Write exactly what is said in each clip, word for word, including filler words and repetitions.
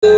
Matur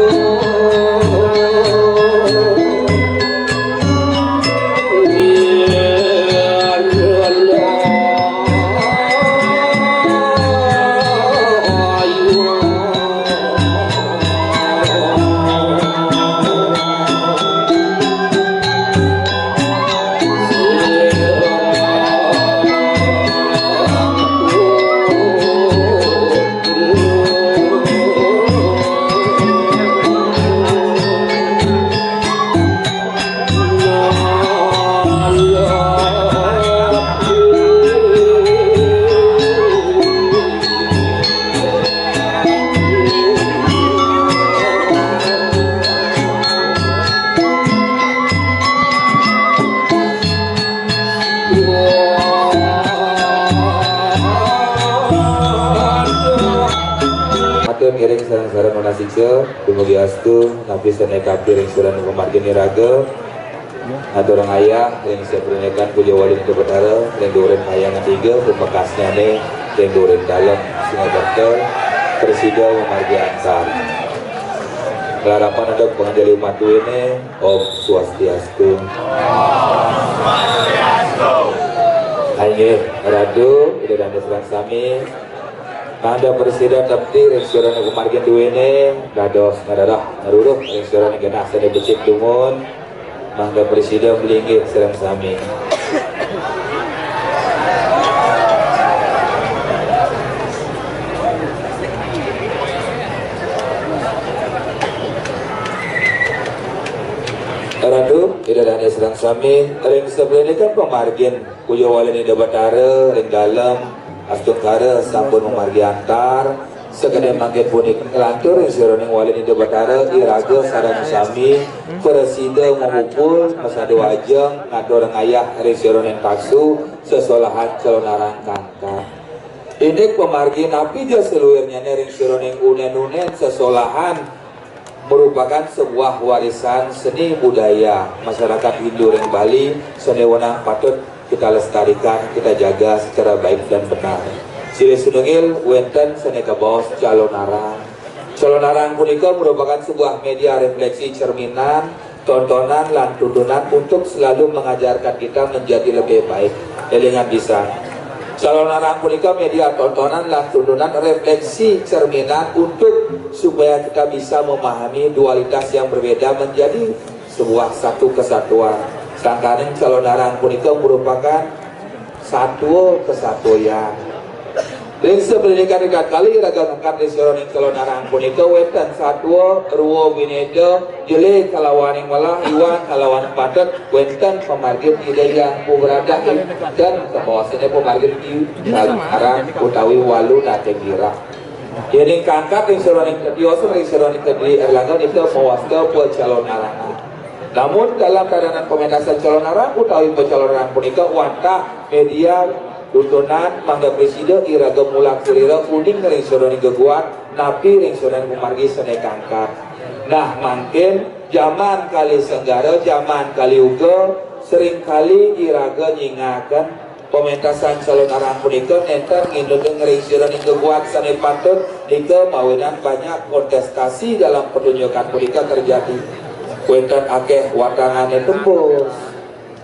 ngiring sareng-sareng nunas siksa, dumugi astu, napi sané kapiring sira pamargin iraga. Aturang ayah, ring saperinikan puja wali Ida Betara, ring durin kahyangan tiga, pamekasnyané, ring durin dalem, Singaberta, prasida mamargi antar. Larapan ada panganjali matuiné, Om Swastiastu. Inggih, ratu, Ida dané sareng sami. Mangda prasida tepti ring sira pamargin duéné, dados ngrereh ngruruh ring sira genah sané becik dumun. Mangda prasida malinggih sareng sami. Ratu, Ida dané sareng sami, ring saperinikan pamargin puja wali Ida Betara ring dalem, astungkara sampun mamargi antar, sakadi mangkin punika nglantur ring sajeroning wali Ida Betara, iraga sareng sami prasida mamupul masadu ajeng ngaturang ayah ring sajeroning taksu sesolahan calonarang kangkat. Indik pamargi napi ja saluirnyané ring sajeroning unén-unén sesolahan merupakan sebuah warisan seni budaya masyarakat Hindu ring Bali, sané wenang patut kita lestarikan, kita jaga secara baik dan benar. Silih sinunggil wénten sané kabaos calonarang. Calonarang punika merupakan sebuah media refleksi cerminan, tontonan, lan tuntunan untuk selalu mengajarkan kita menjadi lebih baik. Élingan pisan. Calonarang punika media tontonan lan tuntunan refleksi cerminan untuk supaya kita bisa memahami dualitas yang berbeda menjadi sebuah satu kesatuan. Sangkaning calonarang punika merupakan satua kesatuan. Ring saperinikan rikala iraga ngangkat ring sajeroning calonarang punika wénten satua, rwa, winéda, jelé kalawaning melah, iwang kalawan patut, wénten pamargin Ida Hyang Purwodadi, dan kabaosané pamargin Ida Arang utawi Walu Nating Girah. Yéning kangkat ring sajeroning tiosan ring sajeroning Gedé Erlangga nika mawasta pacalonarangan. Namun dalam tatanan pementasan calonarang utawi pacalonarangan punika wantah media tuntunan mangda prasida iraga mulang salira uning ring sajeroning geguat napi ring sajeroning pamargi sané kangkat. Nah, mangkin jaman Kali Senggara, jaman Kali Yuga, seringkali iraga nyingahaken pementasan calonarang punika nénten nginut ring sajeroning geguat sané patut, nika mawinan banyak kontestasi dalam pertunjukan punika terjadi. Wénten akéh watangané tembus,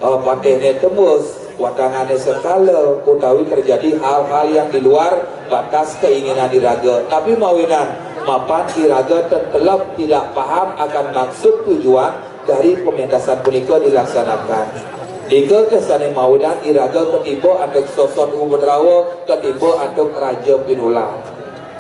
eh, patihné tembus, watangané sengkala, utawi terjadi hal-hal yang di luar batas keinginan iraga. Tapi mawinan, mapan iraga tetep tidak paham akan maksud tujuan dari pementasan punika dilaksanakan. Nika kesané mawinan iraga katiba antuk sosot upadrawa, katiba antuk raja pinulah.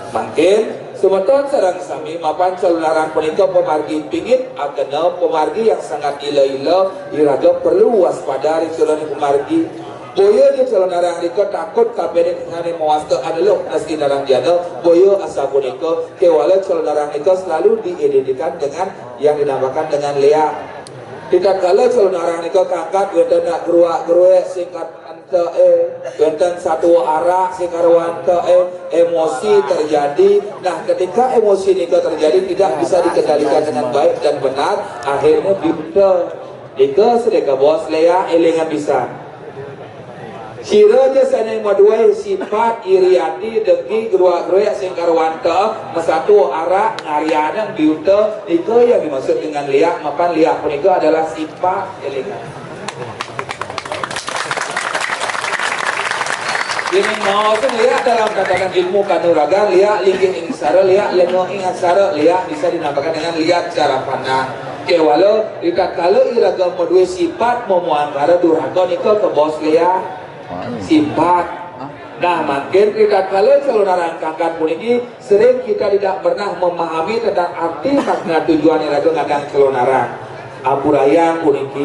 Mangkin, semeton sareng sami mapan calonarang punika pamargi pingit, akena pamargi yang sangat ila-ila, iraga perlu waspada ring sajeroning pamargi. Boya ja calonarang nika takut kapining sané mawasta aneluh nesti narang jana, boya asapunika, kéwala calonarang nika selalu diidentikan dengan yang dinamakan dengan léak. Ritatkala calonarang nika kangkat wénten nak geruak-geruék sing karuan antaké, wénten satua arak sing karuan antaké, emosi terjadi. Nah, ketika emosi nika terjadi tidak bisa dikendalikan dengan baik dan benar, akhirnya buta. Nika sedeka bos léak, élingan pisan. Sira ja sané madué sipat iri ati, dengki, gruak-gruék sing karuan, mesatu arak, ngaryanin biuta, nika yang dimaksud dengan liak. Mapan liak punika adalah sipat, élingang. Yén maos liak dalam tatanan ilmu kanuragan, liak linggih ing aksara, liak lenga ing aksara, liak bisa dinamakan dengan liak cara pandang. Kéwala, ritatkala iraga madué sipat mamuangkara duraka nika kabaos liak. Sipat. Nah, mangkin ritatkala calonarang kangkat puniki, sering kita tidak pernah memahami tentang arti makna tujuan iraga ngadang calonarang. Ampurayang puniki.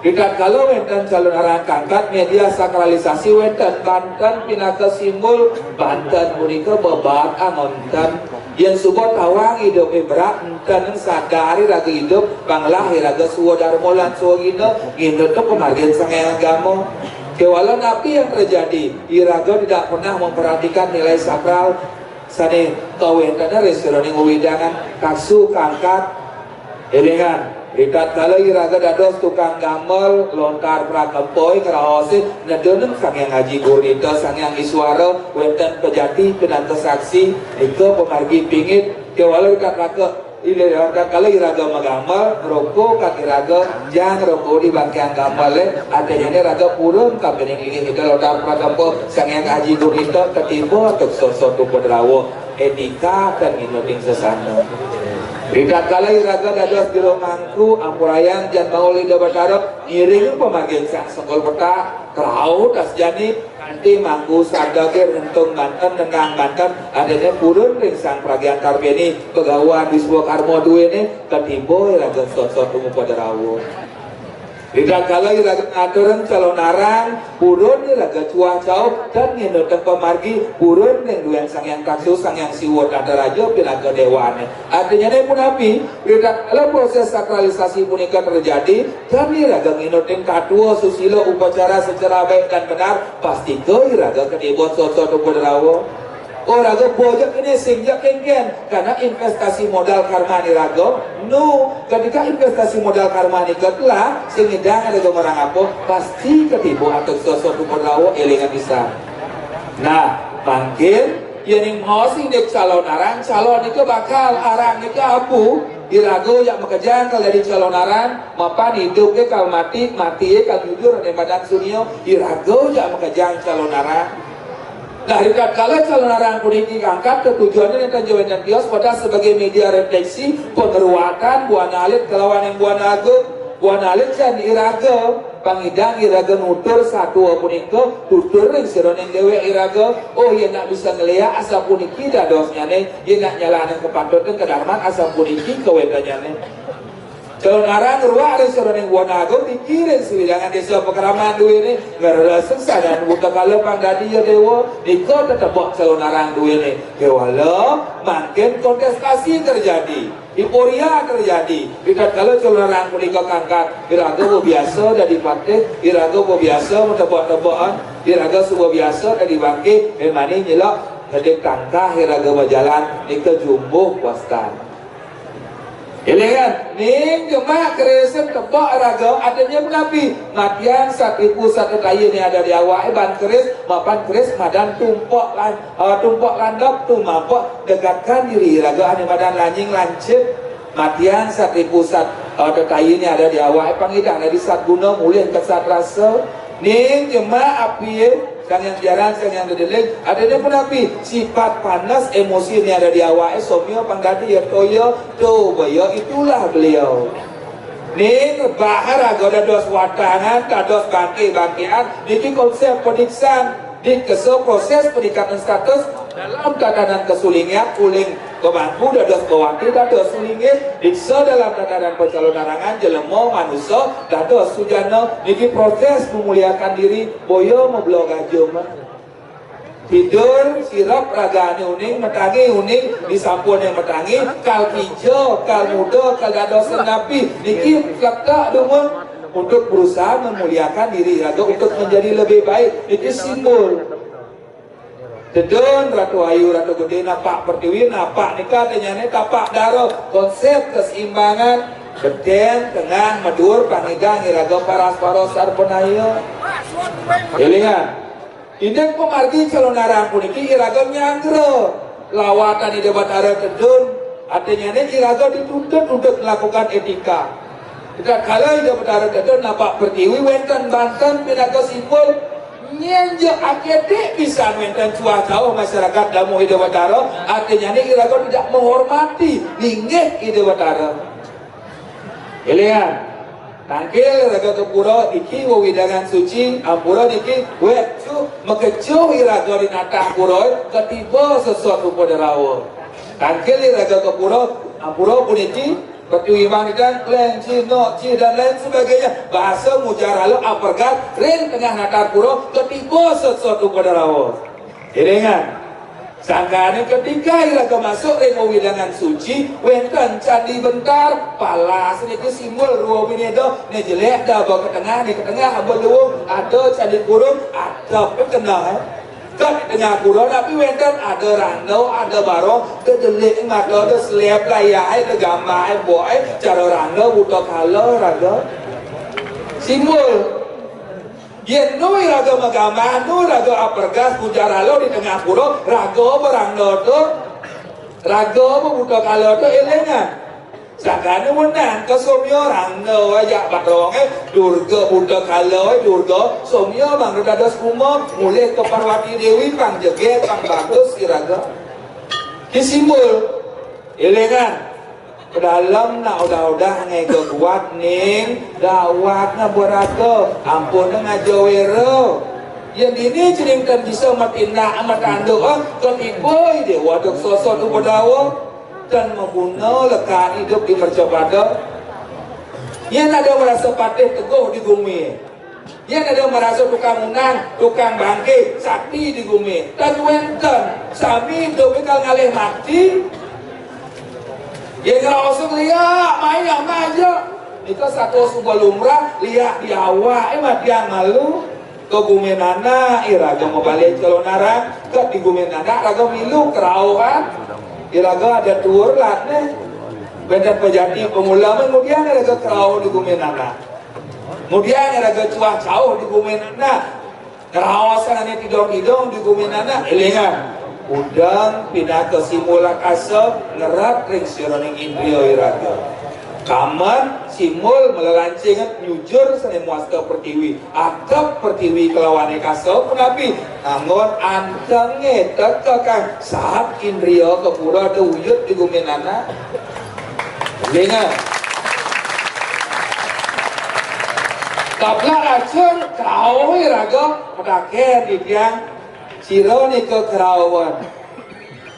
Ritatkala wénten calonarang kangkat, média sakralisasi wénten, banten pinaka simbol, banten punika bebaat angonten. Yén suba tawang idupé berat, énten sadar iraga idup, panglah iraga swadarma lan swagina, nginut pamargin Sang Hyang Agama. Kéwala napi yang terjadi? Iraga tidak pernah memperhatikan nilai sakral sané kawéntenan ring sajeroning wewidangan. Taksu kangkat. Élingang, ritatkala iraga dados tukang gamel, lontar prakempa, ngraosin, nedunin Sang Hyang Aji Gurnita, Sang Hyang Iswara, wénten pejati pinaka saksi, nika pamargi pingit, kéwala ritatkala, ritatkala iraga magamel, ngroko kan iraga, jang ngroko di bangkéang gamelé, artinyané iraga purun kapining linggih Ida lontar prakempa, Sang Hyang Aji Gurnita, katiba antuk soso tupadrawa. Étika tan nginutin sesana. Ritatkala iraga dados jero mangku, ampurayang jan maul Ida Batara, ngiring pamargin Sang Sanggul Petak, krauh tas jani, kanti mangku sabda ké rentung banten, nendang banten, artiné purun ring Sang Pragyantar Beni, Bagawan Wiswakarma duéné, katiba iraga soso tupadrawa. Ritatkala iraga ngaturang calonarang, purun iraga cuah cauh, tan nginutang pamargi, purun ring duén Sang Hyang Taksu, Sang Hyang Siwa Nataraja pinaka déwané. Artinyané punapi? Ritatkala proses sakralisasi punika terjadi, tan iraga nginutin tatwa, susila, upacara secara baik dan benar, pastika iraga katiba soso tupadrawa. Oh, raga boya kéné sing ja kénkén, karena investasi modal karmani raga, nu, ketika investasi modal karmani nika telah, sing nyidang raga marang apa, pasti katiba antuk soso tupadrawa, élingang pisan. Nah, mangkin, yéning maos indik calonarang, calon nika bakal, arang nika abu, iraga jak makejang kal dadi calonarang, mapan idup ké kal mati, mati kal jujur, ada badan sunia, iraga jak makejang calonarang. Nah, ritatkala calonarang puniki kangkat, tetujuané nénten ja wénten tios, wantah sebagai média réfléksi, pangruatan Buana Alit kalawan ing Buana Agung. Buana Alit jan iraga, pangidang iraga nutur satua punika, tutur ring sajeroning déwék iraga, oh, yén nak bisa ngléak asapuniki dadosnyané, yén nak nyalanin kapatutang kadarman asapuniki kawéntenannyané. Calonarang ngruak ring sajeroning Buana Agung, niki ring sawidangan désa pakraman duéné, ngreresang sadan putakala pang dadi ya déwa, nika tetebak calonarang duéné. Kéwala, mangkin kontestasi terjadi, hiporia terjadi. Ritatkala calonarang punika kangkat, iraga biasa dadi patih, iraga biasa matebak-tebakan, iraga suba biasa dadi bangké, mémani nyelek, ngedik tangkah iraga majalan, nika jumbuh wastan. Élingang, ning jemak kerisin tebak raga, artinya punapi? Matiang satripu satetayané ada di awaké, ban keris, mapan keris madan tumpek lan-, eh, tumpek landep, tumapek dekatkan diri raga ané madan lanying lancip. Matiang satripu sat-, eh, tetayané ada di awaké, pangidang dadi satguna, mulih ka satrasa. Ning jemak apié, Sang Hyang Jaran, Sang Hyang Dedeling, artinya punapi? Sifat panas, emosiné ada di awaké, somia pang dadi ya toya, to baya, itulah beliau. Ning bahar raga dados watangan, dados bangké-bangkéan, niki konsep padiksan, dikesa proses peningkatan status dalam tatanan kasulingan, uling pemangku dados bawati, dados sulinggih, diksa dalam tatanan pacalonarangan, jelema manusa dados sujana, niki proses memuliakan diri, boya mabela gajah mah. Tidur, sirep ragané uning, matangi uning, disampun yang matangi, kal kija, kal muda, kal dados napi, niki letak dumun untuk berusaha memuliakan diri raga untuk menjadi lebih baik, niki simbol. Tedun, Ratu Ayu, Ratu Gedé, napak pertiwi, napak nika, artinyané tapak dara, konsep keseimbangan, betén, tengah, maduur, pangidang, iraga, paras, paros, sarpanaya. Élingang. Indik pamargi calonarang puniki iraga nyanggra lawatan Ida Batara tedun, artinyané iraga dituntut untuk melakukan étika. Ritatkala Ida Batara tedun napak pertiwi wénten banten pinaka simbol, nyén ja akétik pisan wénten cuah cauh masyarakat damuh Ida Batara, artinyané iraga tidak menghormati linggih Ida Batara. Élingang, tangkil raga ka pura niki wewidangan suci, ampura niki wécu makecuh iraga di natah pura katiba sesot rupa darawa. Tangkil iraga ka pura, ampura puniki, pertiwi manggitan, lén ci, nok ci, dan lain sebagainya. Bahasa mujarala apergas ring tengah natah pura katiba sesot rupa darawa. Élingang. Sangkané ketika iraga masuk ring wewidangan suci, wénten Candi Bentar, palas niki simbol Rwa Wineda, né jelék da aba ka tengah, né ka tengah aba luung, ada Candi Kurung, ada ka tengah, eh. Ka tengah pura, tapi wénten ada randa, ada barong, da delik mata, da selép layah, eh, da gambar, eh, bok, eh, cara randa buta kala raga. Simbol. Yén nu iraga magambar, nu iraga apergas, puja ralo di tengah pura, raga barang dodo, raga buta kala to élingang. Sangkané wenang ka somya rangda ajak batongé, Durga buta kala, Durga, somya mangda dados kuma, mulih ka Parwati Déwi, pang jegég, pang bagus iraga. Ki simbol, élingang. Pedalem nak udah-udah ngai geguat ning, gawat nak berata, ampun ngaja wéra. Yén dini cening tan bisa matindak matanduk, ah, ketiba i déwa duk sosot upadawa, tan maguna lekat idup di mercapada. Yén ada merasa patih teguh di gumi. Yén ada marasa tukang undang, tukang bangké, sakti di gumi. Tan wénten, sami idup kal ngalih mati. Yén ngraos liak, mai ama aja. Nika satua suba lumrah, liak di awak, eh, matiang malu. Ka gumin anak, iraga mabalih calonarang, ka di gumin anak, raga milu kerauhan. Iraga ada tuur latné. Wénten pejati pemula, ngudiang iraga kerauh di gumin anak. Ngudiang iraga cuah cauh di gumin anak. Ngraos ané tidong-idong di gumin anak, élingang. Udeng pinaka simbol akasa, ngerat ring sajeroning indria iraga. Kamen simbol malelancing nyujur sané muasta pertiwi. Atep pertiwi kelawan akasa punapi? Anggon antengé teka kang saat indria ka pura ada wujud di gumin anak. Élingang. Kaplak racun, kerauh iraga, petaken titiang, sira nika kerauhan.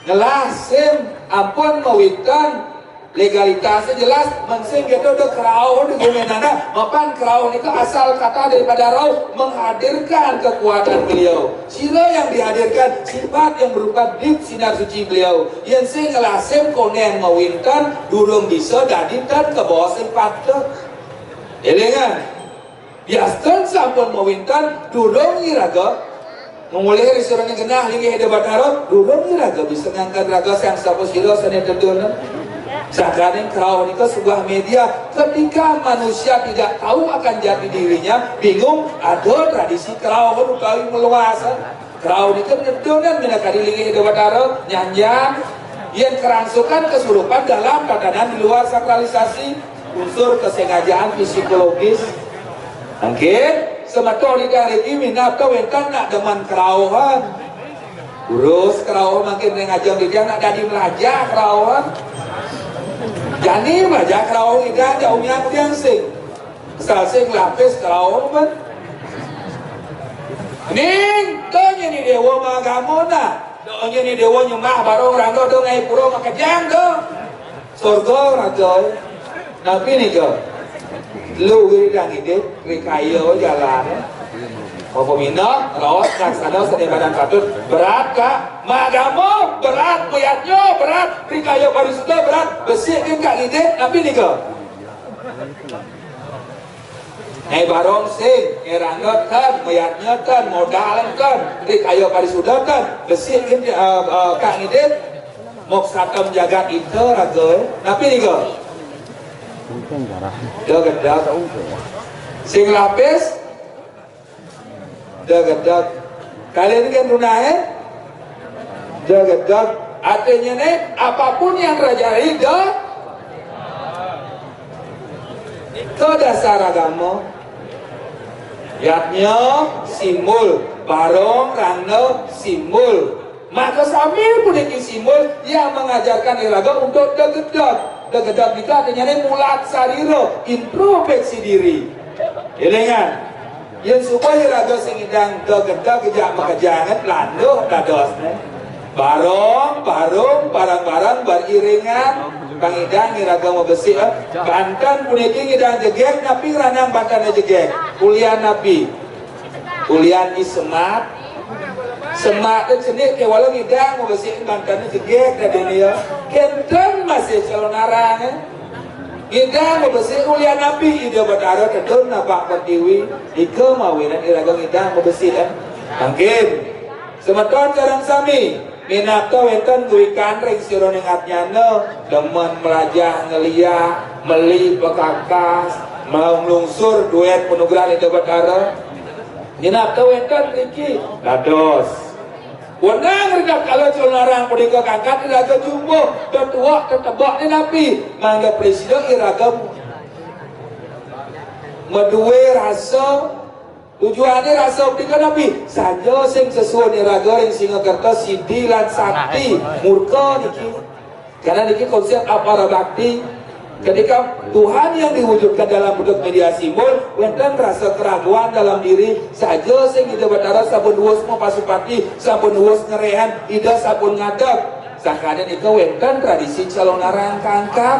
Ngelah SIM ampun mawitan, legalitasnya jelas, mén SIM kéto da kerauh di gumin anak, mapan kerauh nika asal kata daripada rauh, menghadirkan kekuatan beliau. Sira yang dihadirkan, sifat yang berupa dip sinar suci beliau. Yén sing ngelah SIM kondén mawinten, durung bisa dadi tan kabawa sing patut. Élingang, yastan sampun mawinten, durung iraga mamulih ri sajeroning genah linggih Ida Batara, durung iraga bisa ngangkat raga sang sapa sira sané tedunan. Sangkaning kerauh nika sebuah media. Ketika manusia tidak tahu akan jati dirinya, bingung, ada tradisi kerauh utawi meluas. Kerauh nika nedunan minakadi linggih Ida Batara, nyanjang. Yén kerangsukan kesurupan dalam tatanan di luar sakralisasi, unsur kesengajaan psikologis. Mungkin semeton nika riki minab ka wénten nak demen kerauhan. Urus kerauh mangkin ring ajeng titiang nak dadi melajah kerauhan. Jani melajah kerauh ida jak umian tiang sing. Asal sing lapis kerauh pun. Ning, to nyeni déwa maagama nah. To nyeni déwa nyembah barong rangga to ngai pura makejang to. Sorga raja. Napi nika? Lu wiridang idip, rikaya jalan. Apa minah, raos, laksana, sané badan patut. Berat, Kak. Maagama, berat. Payatnya, berat. Rikaya parisuda, berat. Besik, Kak, idip. Napi nika? Nyai barong sing, nyai rangga ten, mayatnya ten, modal ten, rikaya parisuda ten, besik gin, eh, eh, kang idin, moksatem jagat ita raga, eh. Napi nika? Da gedeg. Sing lapis, da gedeg. Kalian kan dunaé? Degedeg. Artinya nih, apapun yang terjadi, de-, itu dasar agama. Yadnya simbol, barong, rangda, simbol. Maka sambil puniki simbol yang mengajarkan iraga untuk degedeg. Degedeg itu artinya nih mulat sarira, introspeksi diri. Élingan. Yén supaya raga sing ngidang degedeg jak makejang, landuh dadosné. Barong, barong, barang-barang beriringan. Pangidang iraga mabesik, eh. Banten puniki ngidang jegég, napi ngranang bantenné jegég? Ulian napi? Ulian I Semat. Semat té cenik kéwala ngidang mabesik bantenné jegég dadiné ya. Kénten masih Calonarang, eh. Ngidang mabesik ulian napi? Ida Batara tedun napak pertiwi, nika mawinan iraga ngidang mabesik, eh. Mangkin, semeton sareng sami, minakta wénten guikan ring sira ning atnyana, demen mlajah ngeliak, meli pekakas, mau nglungsur duét panugrahan Ida Batara. Minakta wénten niki. Dados. Wenang rikala Calonarang punika kangkat iraga jumbuh, tetuek tetebek né napi? Mangda prasida iraga madué rasa. Tujuané rasa punika napi? Saja sing sesuunan iraga ring Singaraja sidi lan sakti murka niki. Karena niki konsep aparabakti. Ketika Tuhan yang diwujudkan dalam bentuk media simbol, wénten rasa keraguan dalam diri, saja sing Ida Batara sampun nuwun mapasupati, sampun nuwun ngeréhan, Ida sampun ngadeg. Sakadi nika wénten tradisi Calonarang kangkat.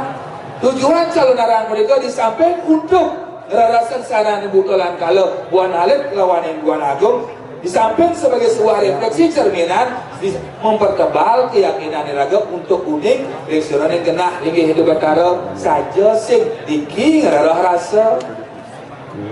Tujuan Calonarang punika di samping untuk ngreresen sarana buta lan kala, buan alit lawaning buan agung, di samping sebagai sebuah refleksi cerminan, di-, mempertebal keyakinan iraga untuk uning ring sira ning genah linggih Ida Batara saja sing niki ngrereh rasa.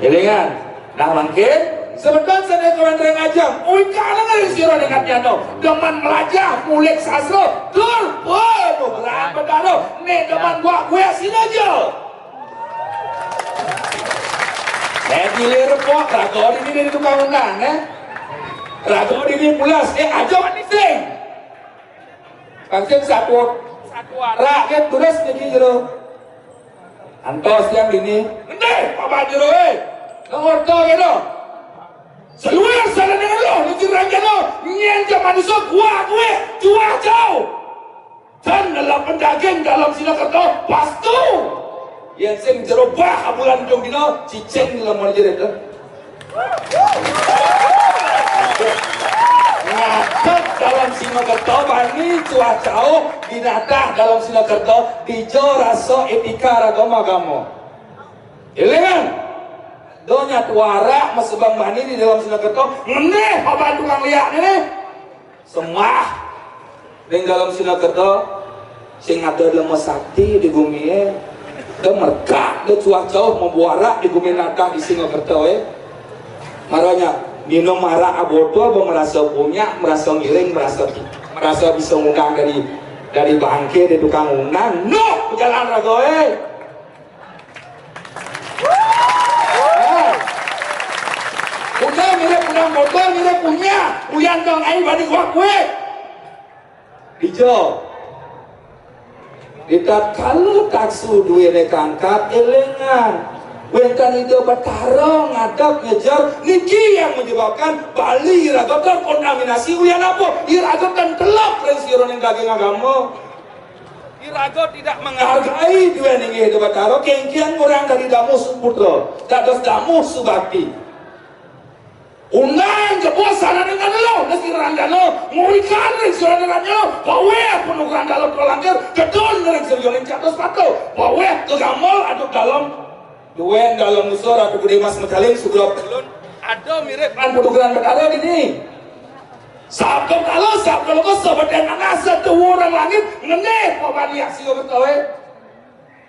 Élingan. Nah, mangkin semeton sané kawentar ring ajeng, uikanang ring sira ning atnyana, demen mlajah, mulik sastra, tur panugrahan Batara, né demen buak gué sinaja. Eh, gilir kok, raga dini dadi tukang undang, eh. Raga dini pulas, eh, aja manising. Kancing satu, satu arak, eh, terus niki jero. Antos yang dini, ngendih, papan jero, eh. Nang orta kena. Saluir sana dengan lo, niki ranjana, nyén jaman iso gua gue, jual jauh. Tan lelapan daging dalam Sinakerta, pastu. Yén sing jero bah bulan ujung dina, cicing dalam jerit. Ngadeg dalam Sinakerta, bani cuah jauh, binatah dalam Sinakerta, dija rasa étika ragama-gama. Élingan, donya tuarak masebang bani di dalam Sinakerta, ngendih papan tukang liak né. Semah ring dalam Sinakerta sing ada lemah sakti di gumié. Da merkak, da cuah jauh mabuarak di gumi natah di Sinakerta, eh. Maranya minum arak abotol ba merasa punyak, merasa ngiring, merasa, merasa bisa ngundang dari, dari bangké di tukang undang. Nuh, jalan raga, eh. Udah mirip undang botol, mirip punyak. Uyan dong, ayo bani gua kue. Dija. Di tatkala taksu duéné kangkat, élingan. Wénten Ida Batara ngadeg ngejer, niki yang menyebabkan Bali iraga terkontaminasi. Uyan apa? Iraga kan telep ring sira ning daging agama. Iraga tidak menghargai duéné Ida Batara, kéngkén ngurang dadi damuh suputra, dados damuh subakti. Undang jebos sananing ngeneluh, nasi ranjana, nguikan ring sira ning ranya, pawéh panugrahan dalem kalangkir, gedun ring sira ning catus patu, pawéh gegambel aduk dalem, duén dalem nusur atu gedé mas mecaling, sugra pelun, ada mirip lan panugrahan Betara dini. Sabda kala, sabda loka, sabda nanas, satuwurang langit, ngendih pabaniak siwa betawe.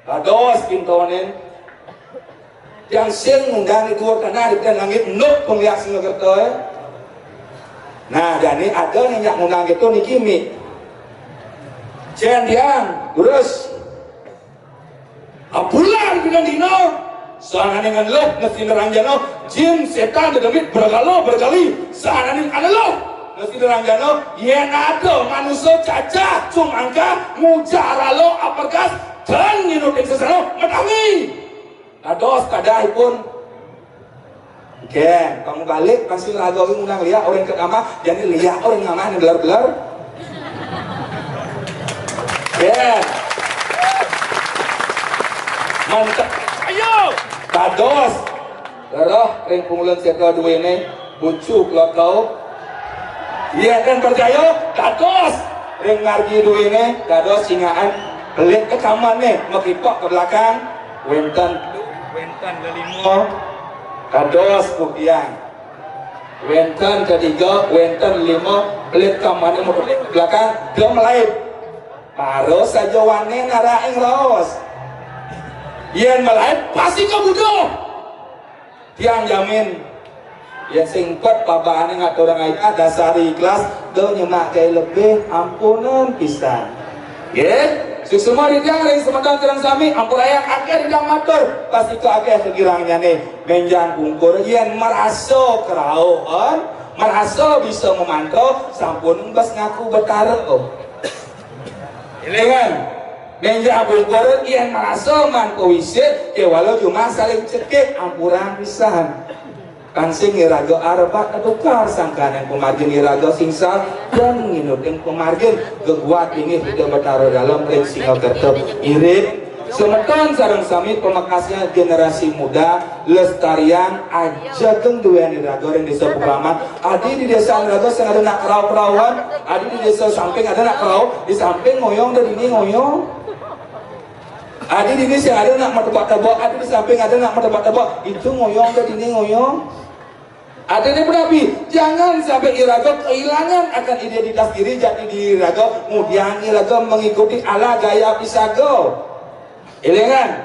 Dados pintonin. Tiang sing ngundang di duur tanah, di pidan langit, nuk penggiak Singaraja, eh. Nah, jani ada nih nyak ngundang gitu niki, Mi. Cén tiang, terus. Abulan pidan dina, Sahananing ngeluh, ngesin ranjana, jin, sétan, dedemit, bergala, bergali. Sahananing aneluh, ngesin ranjana, yén ada manusa cacah, cumangkang, mujarala, apergas, dan nginutin sesana, matangi. Dados kadahipun. Gén, kamu balik, pasti raga ngundang liak orang ke kamah, jadi liak orang ngamah beler-beler. Gén. Mantep. Ayo. Dados. Leroh ring pungulun sétra duéné, bucu kelotau. Yén kan percaya, dados ring margi duéné, dados cingakan pelit ke kamané, makipok ke belakang, wénten, wénten lelima, dados pukian. Wénten ketiga, wénten lima, pelit kamané, makipok ke belakang, da malaib. Para sajawané narak ing raos. Yén malaib, pasti kabuduh. Tiang jamin, yén sing pet pabahané ngaturang ayah dasar ikhlas, da nyemak gaé lebih, ampunang pisan. Nggih, suksma titiang ring semeton sareng sami, ampurayang akéh titiang matur, pastika akéh kagirangnyané, ménjang pungkur, yén marasa karauhan, marasa bisa mamanto, sampun bes ngaku Betara. Élingang, ménjang pungkur yén marasa man pawisit, kéwala jumah saling cekik, ampurang pisan. Pang sing iraga arebat atukar sangkaning pamargin iraga sing sah, dan nginutin pamargin geguat inggih Ida Betara Dalem ring Singaraja. Irit, semeton sareng sami pamekasnya generasi muda, lestarian, ajegeng duén iraga ring Désa Pakraman. Adi di désa iraga sing ada nak kerau-kerauan, adi di désa samping ada nak kerau, di samping ngoyong, da dini ngoyong. Adi dini sing ada nak matebak-tebak, adi di samping ada nak matebak-tebak, itu ngoyong, da dini ngoyong. Artinya punapi? Jangan sampai iraga kehilangan akan identitas diri, jati diri iraga, kemudian iraga mengikuti ala gaya pisaga. Élingang.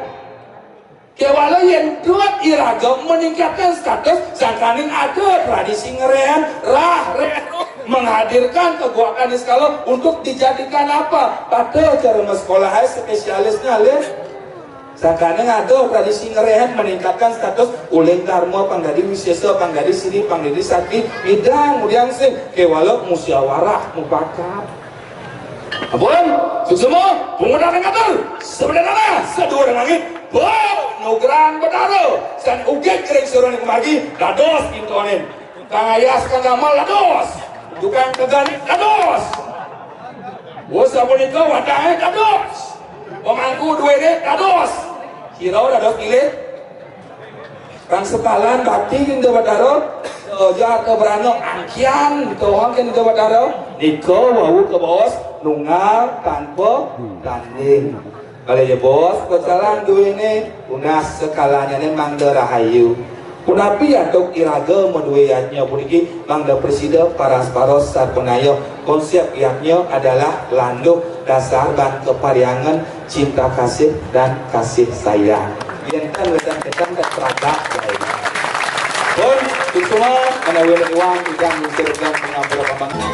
Kéwala yén dot iraga meningkatkan status, sangkaning ada tradisi ngeréhang, rah, réh, menghadirkan keguakan di sekolah untuk dijadikan apa? Pada cara sekolah spesialisnya, lih. Sangkaning ada tradisi ngeréhang, meningkatkan status, uling dharma, pang dadi wisésa, pang dadi sri, pang dadi sakti, midang, mudiang sing, kéwala musyawarah, mufakat. Ampun, suksma, pungkutan ngatur, sebenarnya, seduur langit, bo, nugrahan Betara, san ugik ring suruh ning margi, dados intonin. Tukang ayas, tukang gamal, dados. Tukang tegan, dados. Wus sapunika, wadahé, dados. Pemangku duéné, dados. Sira dados pilih. Kang sekalan bakti Ida Betara, Jagat Brana angkian tohang Ida Betara, nika wau kabaos nunggal tanpa tanding. Malih ya bos, pecalan duéné, tunas sekalannyané mangda rahayu. Punapi antuk iraga madué yadnya puniki mangda prasida paras-paros sarpanaya. Konsep yadnya adalah landuh dasar ban kaparhyangan cinta kasih dan kasih sayang. Yén tan wétan ketan tak teragak, baik. Pun, suksma, menawi lewat, tidak mungkin mengampura pamang.